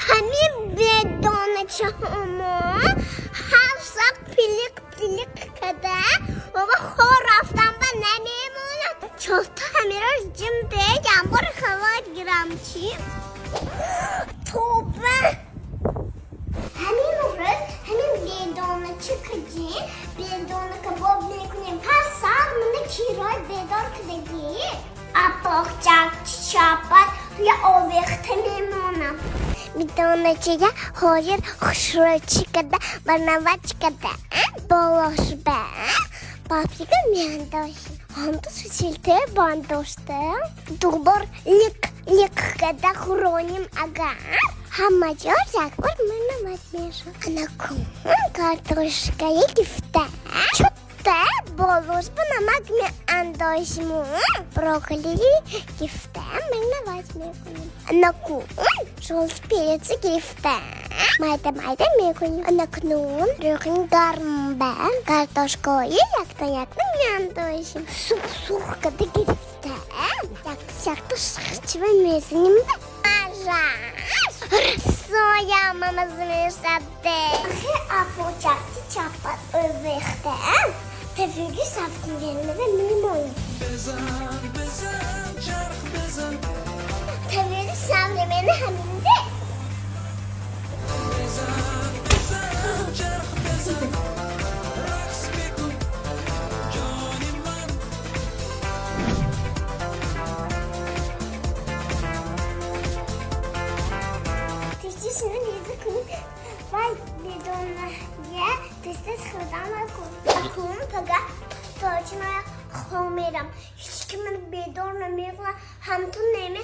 Ҳамин бедоначаҳомо ҳар сақ пилиқ пилиқ када бобо, хор рафтан ба намемонад. Чорта ҳамиро ҷим де, ямбор халат гирам чи? Тоба! Ҳамин рӯз ҳамин бедонача каҷи бедона кабоб мекунем. Ҳар сар мана кирой бедор кадагӣ. Апоқчак чапат туя овехта мемонам. Бедоначая ҳозир хушрӯчи када, барнавач када, болошба паприка меандозем. Ҳамту сусилте бандошта. Дубор лиқ лиқ када хӯронем, агар ҳама ҷо якбор марнават мешавад. Анакун картошкаи гифта чутта болошба намак меандозиму брокколи гифта марнават мекунем. Анакун жёлтый перец гирифта майда майда мекунем. Анакнун рӯғни гармба картошкаи якта якта меандозем. Суп сурх када гирифта якта якта шихчива мезанем. Мазаш расоя мамаза мешаде. Апочакти чапат овехта тафиги сафкингенмеда мемонем. بزن بزن چرخ بزن. Тавири современный ҳаминде. بزن بزن چرخ بزن، رقص بکن جان من. Тез-тез реза кунем вай бедоная, тез-тез хӯрдан накун. Акун пага сочина хом мерам. Ҳеч ки ман бедор намекунад. Ҳамту неме.